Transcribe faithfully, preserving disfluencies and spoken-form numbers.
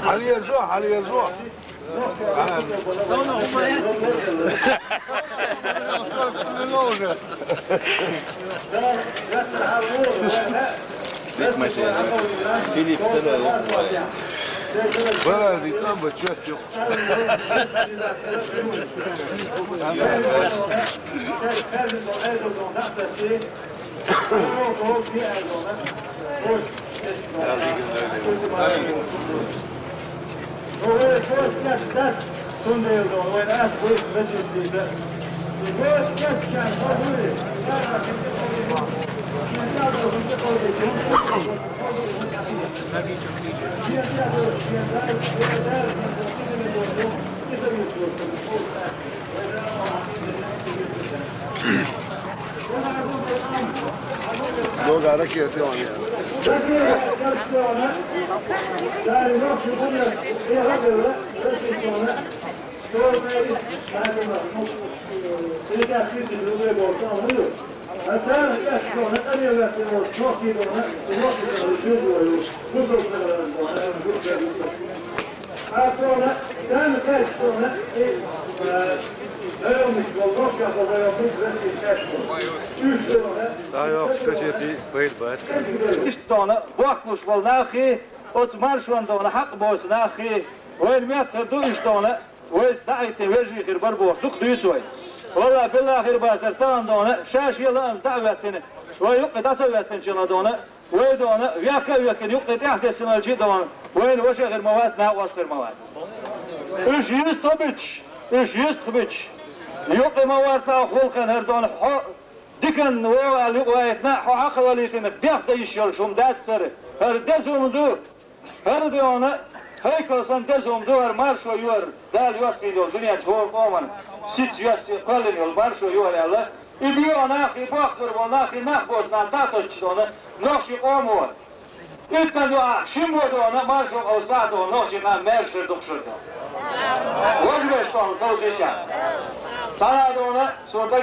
Hal ýer zor, hal ýer zor. Ana. Big maşyn. Filip, Filip. Bana bir tam bu çöp yok. Dogara kesi on ya. Üç dona bokluş bol nahi, ot marşon dona hak bos nahi, wen metr du üç dona, wen daite veji hir bar bos duk düs wen. Walla billahi hir basar tan dona, şaş yala an davetini, wen yuk da savetini çala dona. Wen dona, weke weke yuk da ahdesin alji dona. Wen woshe hir mawat, na wos hir mawat. Üç ýüz tobiç, üç ýüz tobiç. Yuk mawat ta hulkan her dona, ho, dikan wo al yuk wayetna, ho akal walitini, biak da iş yol şum dattar. Her dezumdu, her dona, hey kalsan dezumdu, her marşo yor. Dal ýosy ýol, dünýä hor oman. Siç ýosy kalyn ýol, marşo yor Allah. Übüýo nahi, boksur bol nahi, nah bosnan, tato çidona, nohşi omo. Ütten dua, şim bodona, marşo olsa do, nohşi na merşir dukşurdo. Wozbeş ton, sowjeçan. Sana dona, sorda